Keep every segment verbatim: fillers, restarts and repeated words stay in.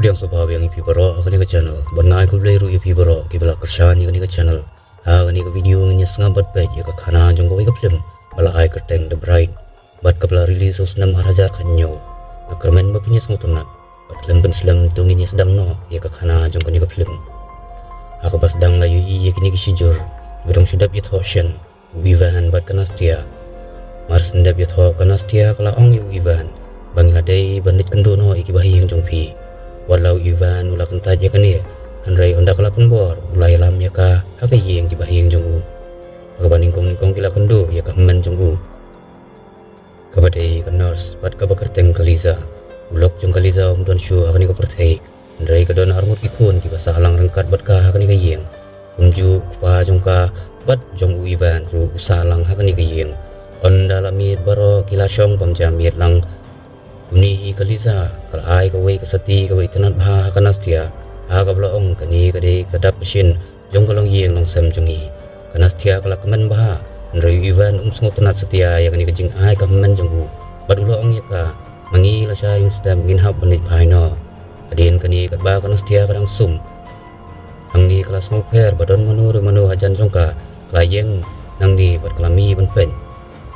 Pdiang sngewbha ïa phi baroh ha kane ka channel. Bad nga ai khublei ruh ïa phi baroh kiba la kyrshan ïa kane ka channel. Ha kane ka video ngin ïa sngap bad peit ïa ka khana jong kawei ka film ba la ai kyrteng The Bride, bad kaba la release ha u snem ar hajar khathynñiew. Nga kyrmen ba phin ïa sngewtynnat, bad khlem pynslem to ngin ïa sdang noh ïa ka khana jong kane ka film. Ha kaba sdang la ïohi ïa kine ki shijur ba dang shu dep ïathoh shen, u Ivan bad ka Nastia. Mar shen dep ïathoh, ka Nastia ka la ong ïa u Ivan ba ngi la dei ban leit kynduh noh ïa ki bahaïing jong phi. Wat la u Ivan u la kyntait ïa kane, hynrei ynda ka la pynbor u la ïalam ïa ka ha ka ïing ki bahaïing jong u. Ha kaba nyngkong nyngkong ki la kynduh ïa ka hynmen jong u, kaba dei ka nurse bad kaba kyrteng ka Liza. U lok jong ka Liza um don shuh ha kane ka pyrthei, hynrei ka don arngut ki khun kiba sah lang ryngkat bad ka ha kane ka ïing. Kumjuh u kpa jong ka bad jong u Ivan ruh u sah lang ha kane ka ïing. Ynda la miet baroh ki la shong bam ja miet lang. Kumne hi ka Liza ka la ai kawei ka sati kaba itynnat bha ha ka Nastia, ha kaba la ong kane ka dei ka dak ka shin jong ka longïing longsem jong ngi. Ka Nastia ka la kmen bha, hynrei u Ivan um sngewtynnat satia ïa kane ka jingai ka hynmen jong u. Bad u la ong ïa ka, ma ngi lashai mynstep ngin hap ban leit phai noh. Hadien kane katba ka Nastia ka dang sum, hangne ka la sngewpher ba don mano re mano hajan jong ka ka la ïeng nangne bad ka la mih ban peit.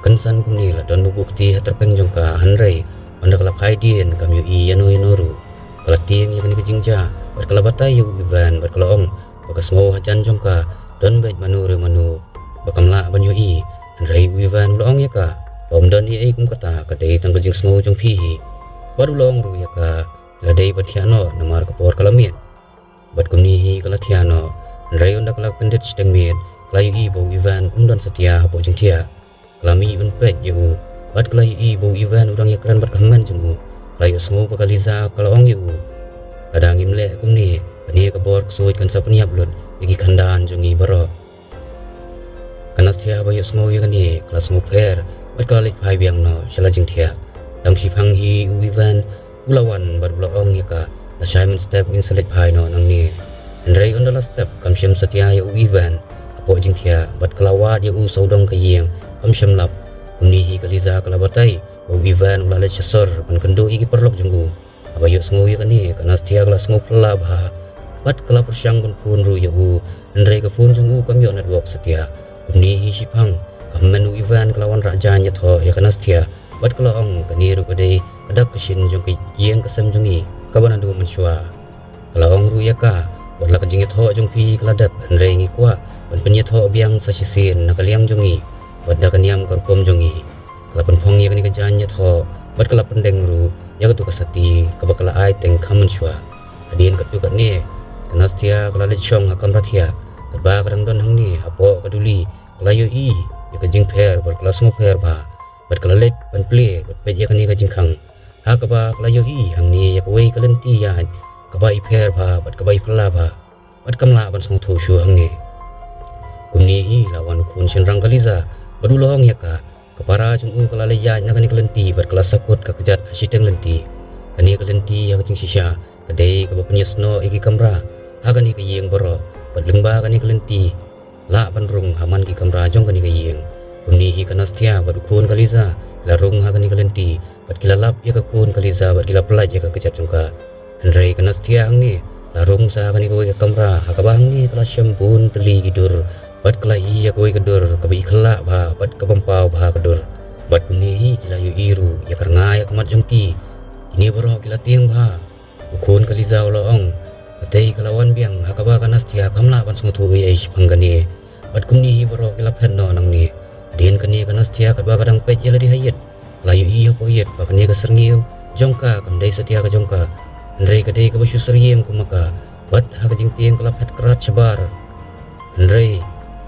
Kynsan kumne la don ba buh kti ha tyrpeng jong ka, hynrei ynda ka la phai dien kam ïohi ïano ïano ruh. Ka la tieng ïa kane ka jingjia bad ka la batai ïa u Ivan bad ka la ong ba ka sngew hajan jong ka don beit mano re mano ba kam lah ban ïohi. Hynrei u Ivan u la ong ïa ka ba um don ei ei kum kata, ka dei tang ka jingsngew jong phi hi. Bad u la ong ruh ïa ka, la dei ban thiah noh namar ka por ka la miet. Bad kumne hi ka la thiah noh, hynrei ynda ka la kyndit shiteng miet ka la ïohi ba u Ivan um don satia hapoh jingthiah. Ka la mih ban peit ïa u bad ka la ïohi ba u Ivan u dang ïakren bad ka hynmen jong u. Ka la ïohsngew ba ka Liza ka la ong ïa u, lada ngim leh kumne, kane ka bor ksuid kan sa pynïap lut ïa ki khandan jong ngi baroh. Ka Nastia ba ïohsngew ïa kane ka la sngewpher bad ka la leit phai biang noh sha la jingthiah. Tang shiphang hi u Ivan u la wan bad u la ong ïa ka, lashai mynstep ngin sa leit phai noh nangne. Hynrei ynda la step kam shem satia ïa u Ivan hapoh jingthiah bad ka la wad ïa u sawdong ka ïing kam shem lap. Kumne hi ka Liza ka la batai ba u Ivan u la leit sha sor ban kynduh ïa ki paralok jong u. Haba ïohsngew ïa kane ka Nastia ka la sngew phylla bha bad ka la pyrshang ban phone ruh ïa u, hynrei ka phone jong u kam ïoh network satia. Kumne hi shiphang ka hynmen u Ivan ka la wanrah jaiñ ïathoh ïa ka Nastia bad ka la ong, kane ruh ka dei ka dak ka shin jong ka ïing ka sem jong ngi kaba naduh mynshuwa. Ka la ong ruh ïa ka, wat la ka jingïathoh jong phi ka la dep, hynrei ngi kwah ban pynïathoh biang sa shisien na ka liang jong ngi bad da ka niam ka rukom jong ngi. Ka la pynphong ïa kane ka jaiñ ïathoh bad ka la pyndeng ruh ïa katu ka sati kaba ka la ai teng kham mynshuwa. Hadien katto katne ka Nastia ka la leit shong ha kamra thiah. Katba ka dang don hangne hapoh ka duli ka la ïohi ïa ka jingpher bad ka la sngewpher bha bad ka la leit ban plie bad peit ïa kane ka jingkhang. Ha kaba ka la ïohi hangne ïa kawei ka lynti ïaid kaba i pher bha bad kaba i phylla bha bad kam lah ban sngewthuh shuh hangne. Kumne hi la wan u khun shynrang ka Liza bad u la ong ïa ka, ka para jong u ka la leit ïaid na kane ka lynti bad ka la sakut ka kjat ha shiteng lynti. Kane ka lynti ha ka jingshisha ka dei kaba pynïasnoh ïa ki kamra ha kane ka ïing baroh bad lyngba kane ka lynti lah ban rung ha man ki kamra jong kane ka ïing. Kumne hi ka Nastia bad u khun ka Liza ki la rung ha kane ka lynti bad ki la lap ïa ka khun ka Liza bad ki la pyllait ïa ka kjat jong ka. Hynrei ka Nastia hangne la rung sa ha kane kawei ka kamra ha kaba hangne ka la shem bun tylli ki dur bad ka la ïohi ïa kawei ka dur kaba i khlak bha bad kaba mpaw bha ka dur. Bad kumne hi ki la ïohi ruh ïa ka rnga ïa ka mat jong ki. Kine baroh ki la tieng bha. U khun ka Liza u la ong, katei ka la wan biang ha kaba ka Nastia kam lah ban sngewthuh ei ei shaphang kane. Bad kumne hi baroh ki la phet noh nangne. Hadien kane ka Nastia katba ka dang peit ïa lade ha ïit ka la ïohi hapoh ïit ba kane ka syrngiew jong ka kam dei satia ka jong ka, hynrei ka dei kaba shu syriem kum ma ka. Bad ha ka jingtieng ka la phet krat shabar. Hynrei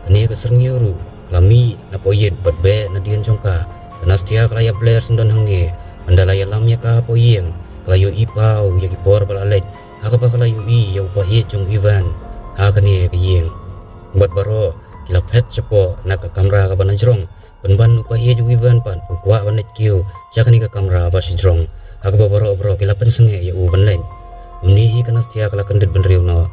kane ka syrngiew ruh ka la mih napoh ïit bad beh nadien jong ka. Ka Nastia ka la ïa bler syndon hangne. Ynda la ïalam ïa ka hapoh ïing ka la ïohi paw ïa ki por ba la leit ha kaba ka la ïohi ïa u pahiej jong u Ivan ha kane ka ïing. Bad baroh ki la phet shapoh na ka kamra kaba na jrong. Pynban u pahiej u Ivan pat u kwah ban leit kiew sha kane ka kamra ba shajrong ha kaba baroh baroh ki la pynsangeh ïa u ban leit. Kumne hi ka Nastia ka la kyndit bynriew noh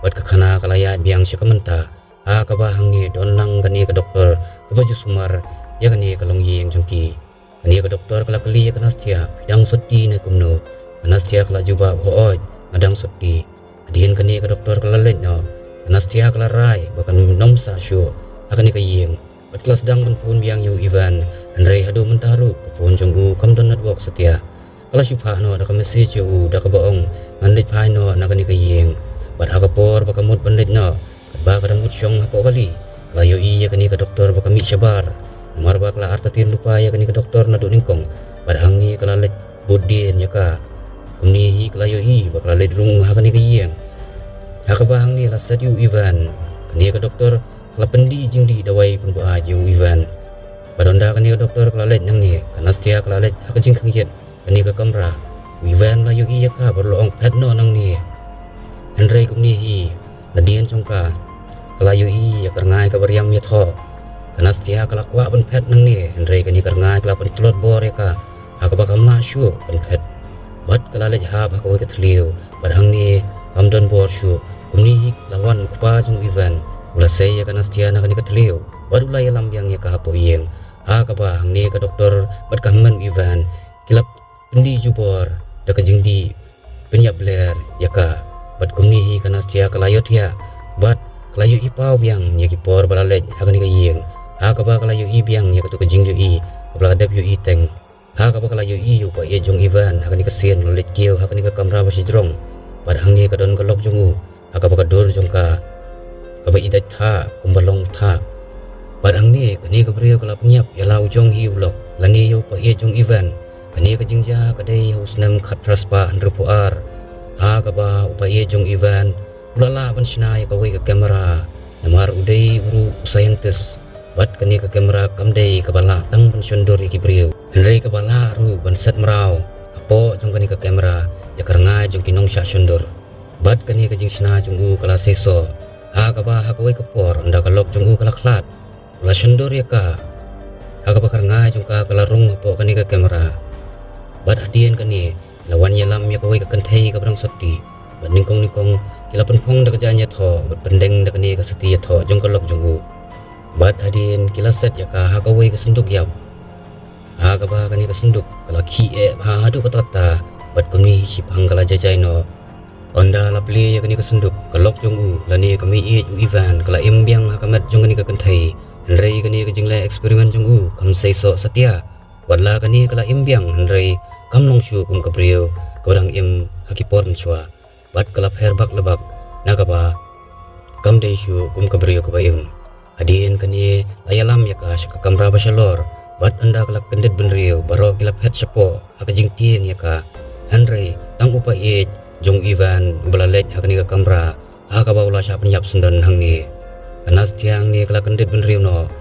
bad ka khana ka la ïaid biang sha ka mynta ha kaba hangne don lang kane ka doktor kaba ju sumar ïa kane ka longïing jong ki. Kane ka doktor ka la kylli ïa ka Nastia, phi dang sotti ne kumno? Ka Nastia ka la jubab, hooid, nga dang sopti. Hadien kane ka doktor ka la leit noh, ka Nastia ka la rai ba kan nym sah shuh ha kane ka ïing. Bad ka la sdang ban phone biang ïa u Ivan, hynrei haduh mynta ruh ka phone jong u kam don network satia. Ka la shu phah noh da ka message ïa u da kaba ong, ngan leit phai noh na kane ka ïing. Bad ha ka por ba ka mut ban leit noh, katba ka dang mut shong hapoh kali, ka la ïohi ïa kane ka doktor ba ka mih shabar. Namar ba ka la artatien lypa ïa kane ka doktor naduh nyngkong, bad hangne ka la leit bud dien ïa ka. Kumne hi ka la ïohi ba ka la leit rung ha kane ka ïing. Ha kaba hangne la set ïa u Ivan, kane ka doktor ka la pyndih jingdih dawai pynbuaid ïa u Ivan. Bad ynda kane ka doktor ka la leit nangne, ka Nastia ka la leit ha ka jingkhang ïit kane ka kamra. U Ivan la ïohi ïa ka bad u la ong, phet noh nangne. Hynrei kumne hi, nadien jong ka, ka la ïohi ïa ka rngai kaba riam ïathoh. Ka Nastia ka la kwah ban phet nangne, hynrei kane ka rngai ka la pyntlot bor ïa ka, ha kaba kam lah shuh ban phet. Bad ka la leit hap ha kawei ka thliew, bad hangne kam don bor shuh. Kumne hi la wan u kpa jong u Ivan, u la sei ïa ka Nastia na kane ka thliew, bad u la ïalam biang ïa ka hapoh ïing. Ha kaba hangne ka doktor bad ka hynmen u Ivan ki la pyndih jubor da ka jingdih pynïap bler ïa ka. Bad kumne hi ka Nastia ka la ïohthiah, bad ka la ïohi paw biang ïa ki por ba la leit ha kane ka ïing. Ha kaba ka la ïohi biang ïa katu ka jingïohi kaba la dep ïohi teng. Ha kaba ka la ïohi ïa u paid jong u Ivan ha kane ka sien u la leit kiew ha kane ka kamra ba shajrong. Bad hangne ka don ka lok jong u ha kaba ka dur jong ka kaba i dait thah kumba long thah. Bad hangne kane ka briew ka la pynïap ïa la u jong hi u lok lane ïa u paid jong u Ivan. Kane ka jingjia ka dei ha u snem khatphra spah hynriewphew ar, ha kaba u paid jong u Ivan u la lah ban shna ïa kawei ka kamera. Namar u dei u ruh u scientist, bad kane ka kamera kam dei kaba lah tang ban shondur ïa ki briew, hynrei kaba lah ruh ban set mraw hapoh jong kane ka kamera ïa ka rngai jong ki nongshah shondur. Bad kane ka jingshna jong u ka la seisoh, ha kaba ha kawei ka por ynda ka lok jong u ka la khlad, u la shondur ïa ka, ha kaba ka rngai jong ka ka la rung hapoh kane ka kamera. Bad hadien kane la wan ïalam ïa kawei ka kynthei kaba dang sopti. Bad nyngkong nyngkong ki la pynphong da ka jaiñ ïathoh bad pyndeng da kane ka siti ïathoh jong ka lok jong u. Bad hadien ki la set ïa ka ha kawei ka synduk ïap, ha kaba kane ka synduk ka la khih eh bha haduh katta katta. Bad kumne hi shiphang ka la jai jai noh. Ynda la plie ïa kane ka synduk, ka lok jong u lane ka meiieit u Ivan ka la im biang ha ka met jong kane ka kynthei. Hynrei kane ka jingleh experiment jong u kam seisoh satia. Watla kane ka la im biang hynrei kam long shuh kum ka briew kaba dang im ha ki por mynshuwa. Bad ka la pher bak la bak na kaba kam dei shuh kum ka briew kaba im. Hadien kane la ïalam ïa ka sha ka kamra ba shalor. Bad ynda ka la kyndit bynriew baroh ki la phet shapoh ha ka jingtieng ïa ka. Hynrei tang u paid jong u Ivan uba la leit ha kane ka kamra ha kaba u la shah pynïap syndon hangne. Ka Nastia hangne ka la kyndit bynriew noh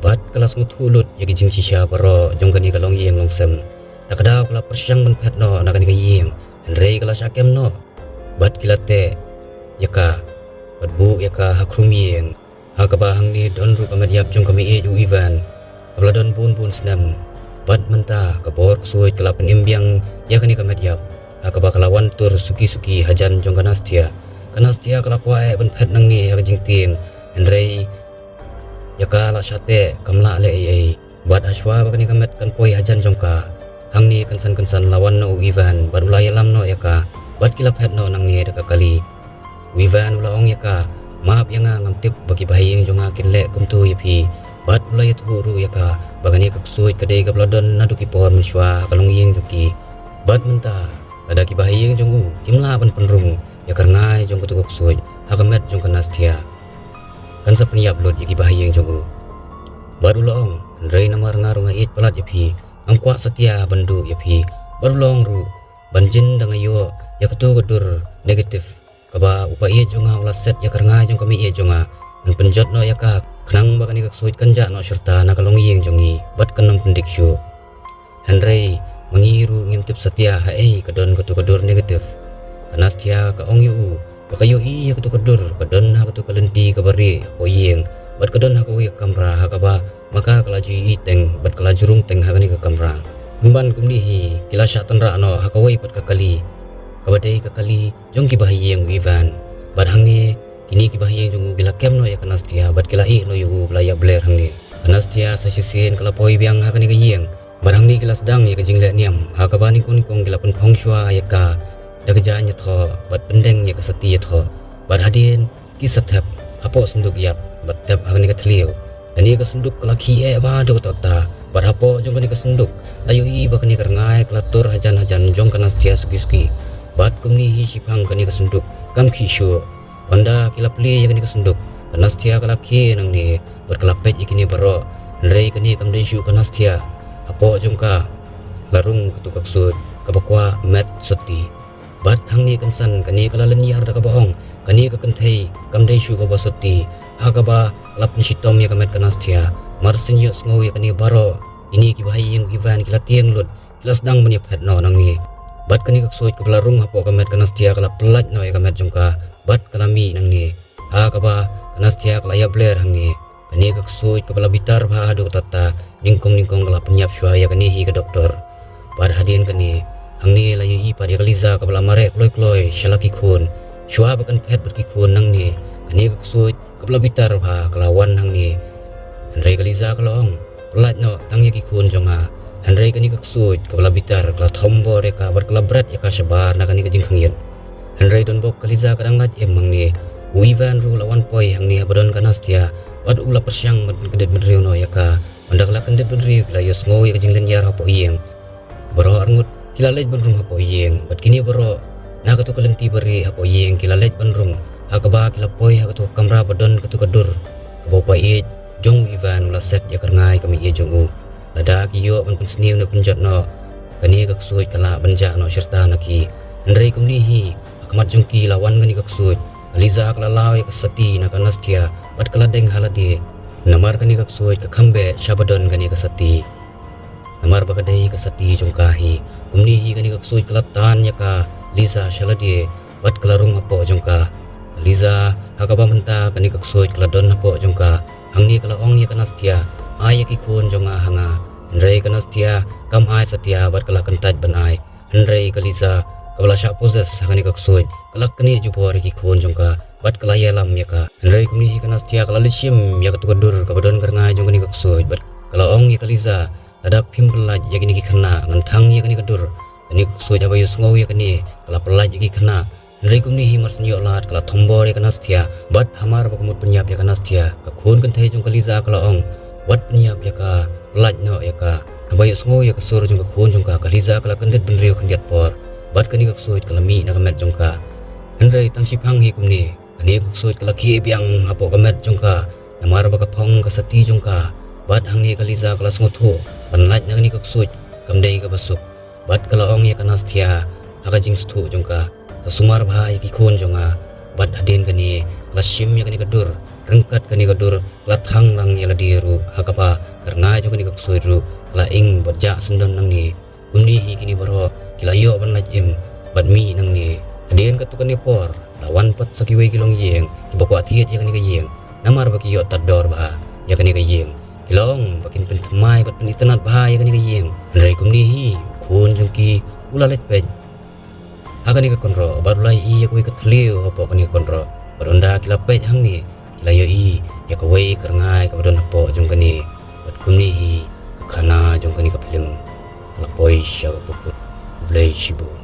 bad ka la sngewthuh lut ïa ki jingshisha baroh jong kane ka longïing longsem. Ta ka daw ka la pyrshang ban phet noh na kane ka ïing, hynrei ka la shah kem noh. Bad ki la teh ïa ka bad buh ïa ka ha khrum ïing. Ha kaba hangne don ruh ka met ïap jong ka meiieit u Ivan kaba la don bun bun snem. Bad mynta ka bor ksuid ka la pynim biang ïa kane ka met ïap, ha kaba ka la wan tur suki suki hajan jong ka Nastia. Ka Nastia ka la kwah eh ban phet nangne ha ka jingtieng, hynrei ïa ka la shah teh, kam lah leh ei ei. Bad hashwa ba kane ka met kan poi hajan jong ka, hangne kynsan kynsan la wan noh u Ivan bad u la ïalam noh ïa ka. Bad ki la phet noh nangne da ka kali. U Ivan u la ong ïa ka, map ïa nga, ngam tip ba ki bahaïing jong nga kin leh kumto ïa phi. Bad u la ïathuh ruh ïa ka ba kane ka ksuid ka dei kaba la don naduh ki por mynshuwa ha ka longïing jong ki. Bad mynta lada ki bahaïing jong u kim lah ban pynrung ïa ka rngai jong katu ka ksuid ha ka met jong ka Nastia, kan sa pynïap lut ïa ki bahaïing jong u. Bad u la ong, hynrei namar nga ruh nga ïeit palat ïa phi, ngam kwah satia ban duh ïa phi. Bad u la ong ruh, ban jin da nga ïoh ïa katu ka dur negative kaba u paid jong nga u la set ïa ka rngai jong ka meiieit jong nga, ngan pynjot noh ïa ka khnang ba kane ka ksuid kan jah noh shirta na ka longïing jong ngi bad kan ym pyndik shuh. Hynrei ma ngi ruh ngim tip satia haei ka don katu ka dur negative. Ka Nastia ka ong ïa u ba ka ïohi ïa katu ka dur ka don ha katu ka lynti kaba rieh hapoh ïing, bad ka don ha kawei ka kamra ha kaba ma ka ka la ju ïohi teng bad ka la ju rung teng ha kane ka kamra. Pynban kumne hi ki la shah tynrah noh ha kawei pat ka kali, kaba dei ka kali jong ki bahaïing u Ivan. Bad hangne kine ki bahaïing jong u ki la kem noh ïa ka Nastia bad ki la ïeh noh ïa u ba la ïap bler hangne. Ka Nastia sa shisien ka la poi biang ha kane ka ïing. Bad hangne ki la sdang ïa ka jingleh niam ha kaba nyngkong nyngkong ki la pynphong shuwa ïa ka da ka jaiñ ïathoh bad pyndeng ïa ka sati ïathoh. Bad hadien ki sa thep hapoh synduk ïap bad thep ha kane ka thliew. Kane ka synduk ka la khie eh bha haduh katta katta. Bad hapoh jong kane ka synduk la ïohi ba kane ka rngai ka la tur hajan hajan jong ka Nastia suki suki. Bad kumne hi shiphang kane ka synduk kam khih shuh. Ynda ki la plie ïa kane ka synduk, ka Nastia ka la khie nangne bad ka la peit ïa kine baroh. Hynrei kane kam dei shuh ka Nastia. Hapoh jong ka la rung katu ka ksuid kaba kwah met sati. Bad hangne kynsan kane ka la lynñiar da kaba ong, kane ka kynthei kam dei shuh kaba sati. Ha kaba la pynshitom ïa ka met ka Nastia. Mar shen ïohsngew ïa kane baroh, kine kiba ha ïing u Ivan ki la tieng lut, ki la sdang ban ïaphet noh nangne. Bad kane ka ksuid kaba la rung hapoh ka met ka Nastia ka la pyllait noh ïa ka met jong ka bad ka la mih nangne. Ha kaba ka Nastia ka la ïabler hangne. Kane ka ksuid kaba la bitar bha haduh katta katta, nyngkong nyngkong ka la pynïap shuwa ïa kane hi ka doktor. Bad hadien kane, hangne la ïohi pat ïa ka Liza kaba la mareh kloi kloi sha la ki khun. Shuwa ba kan phet bad ki khun nangne, kane ka ksuid kaba la bitar bha ka la wan hangne. Hynrei ka Liza ka la ong, pyllait noh tang ïa ki khun jong nga. Hynrei kane ka ksuid kaba la bitar ka la thombor ïa ka bad ka la bret ïa ka shabar na kane ka jingkhang ïit. Hynrei donbok ka Liza ka dang lait im hangne. U Ivan ruh la wan poi hangne haba don ka Nastia bad u la pyrshang ban pynkyndit bynriew noh ïa ka. Ynda ka la kyndit bynriew ki la ïohsngew ïa ka jinglynñiar hapoh ïing. Baroh arngut ki la leit ban rung hapoh ïing bad kine baroh na katu ka lynti barieh hapoh ïing ki la leit ban rung. Ha kaba ki la poi ha katu ka kamra ba don katu ka dur kaba u paieit jong u Ivan u la set ïa ka rngai ka mei jong u. Lada ki ïoh ban pynsniew ne pynjot noh, kane ka ksuid ka lah ban jah noh shirta na ki. Hynrei kumne hi, ha khmat jong ki la wan kane ka ksuid, ka Liza ka la law ïa ka sati na ka Nastia bad ka la deng ha lade. Namar kane ka ksuid ka kham beh sha ba don kane ka sati. Namar ba ka dei ka sati jong ka hi. Kumne hi kane ka ksuid ka la tan ïa ka Liza sha lade bad ka la rung hapoh jong ka. Ka Liza, ha kaba mynta kane ka ksuid ka la don hapoh jong ka. Hangne ka la ong ïa ka Nastia, ai ïa ki khun jong nga ha nga. Hynrei ka Nastia kam ai satia bad ka la kyntait ban ai. Hynrei ka Liza kaba la shah possess ha kane ka ksuid ka la knieh jubor ïa ki khun jong ka bad ka la ïalam ïa ka. Hynrei kumne hi ka Nastia ka la leit shim ïa katu ka dur kaba don ka rngai jong kane ka ksuid bad ka la ong ïa ka Liza, lada phim pyllait ïa kine ki khynnah ngan thang ïa kane ka dur. Kane ka ksuid haba ïohsngew ïa kane ka la pyllait ïa ki khynnah. Hynrei kumne hi mar shen ïoh lad ka la thombor ïa ka Nastia bad hamar ba ka mut pynïap ïa ka Nastia, ka khun kynthei jong ka Liza ka la ong, wat pynïap ïa ka, pyllait noh ïa ka. Haba ïohsngew ïa ka sur jong ka khun jong ka, ka Liza ka la kyndit bynriew khyndiat por bad kane ka ksuid ka la mih na ka met jong ka. Hynrei tang shiphang hi kumne, kane ka ksuid ka la khie biang hapoh ka met jong ka. Namar ba ka phong ka sati jong ka. Bad hangne ka Liza ka la sngewthuh ban lait na kane ka ksuid kam dei kaba suk. Bad ka la ong ïa ka Nastia ha ka jingsngewthuh jong ka, sa sumar bha ïa ki khun jong nga. Bad hadien kane ka la shim ïa kane ka dur. Ryngkat kane ka dur ka la thang lang ïa lade ruh, ha kaba ka rngai jong kane ka ksuid ruh ka la ing bad jah syndon nangne. Kumne hi kine baroh ki la ïoh ban lait im bad mih nangne. Hadien katu kane por la wan pat sa kiwei ki longïing kiba kwah thied ïa kane ka ïing, namar ba ki ïoh tad dor bha ïa kane ka ïing. Ki la ong ba kin pynthymmai bad pynitynnad bha ïa kane ka ïing. Hynrei kumne hi u khun jong ki u la leit peit ha kane ka kynroh bad u la ïohi ïa kawei ka thliew hapoh kane ka kynroh. Bad ynda ki la peit hangne ki la ïohi ïa kawei ka rngai kaba don hapoh jong kane. Bad kumne hi ka khana jong kane ka phlim ka la poi sha kaba kut. Khublei shibun.